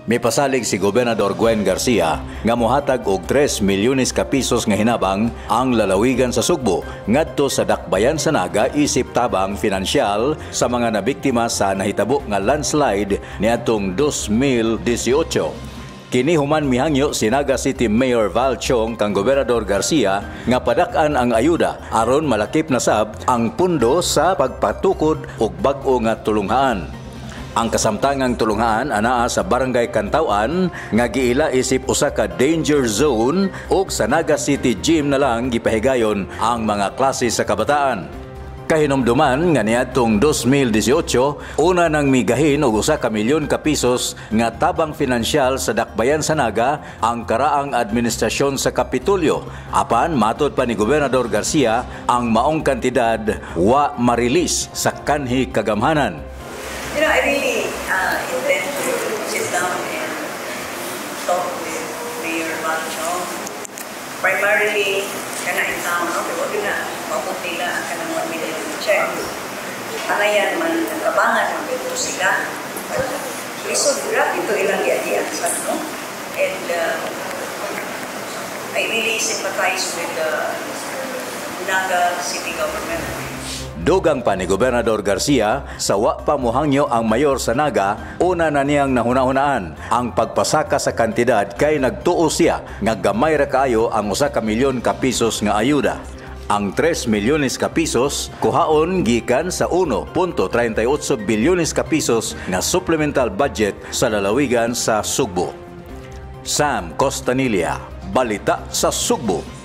Mipasalig si Gobernador Gwen Garcia nga mohatag og 3 milyones ka pesos nga hinabang ang lalawigan sa Sugbo ngadto sa dakbayan sa Naga isip tabang finansyal sa mga nabiktima sa nahitabo nga landslide niadtong 2018. Kini human mihangyo si Naga City Mayor Val Chiong kang Gobernador Garcia nga padak-an ang ayuda aron malakip na sab ang pundo sa pagpatukod og bag-o nga tulunghaan. Ang kasamtangang tulunghaan anaa sa Barangay Cantawan nga giila isip usa ka danger zone ug sa Naga City Gym na lang gipahigayon ang mga klase sa kabataan. Kahinumduman nga niadtong 2018, una nang migahin og 1 ka milyon ka pesos nga tabang finansyal sa dakbayan sa Naga ang karaang administrasyon sa Kapitolyo. Apan matod pa ni Gobernador Garcia, ang maong kantidad wa marilis sa kanhi kagamhanan. I really intend to sit down and talk with Mayor Val Chiong. Primarily, kana in town, no? Pero wag na maabot nila ang kanang 1 million check. Anayan man, nagkabangan, man sila. Lisod, grabe ito ilang giagian sa, no? And I really sympathize with the Naga City government. Dugang pa ni Gobernador Garcia, sa wa pa muhangyo ang mayor sa Naga, una na niyang nahuna-hunaan ang pagpasaka sa kantidad kay nagtuo siya nga gamay ra kaayo ang 1 ka milyon ka pesos nga ayuda. Ang 3 milyones ka pesos kuhaon gikan sa 1.38 bilyones ka pesos nga supplemental budget sa lalawigan sa Sugbo. Sam Costanilla, Balita sa Sugbo.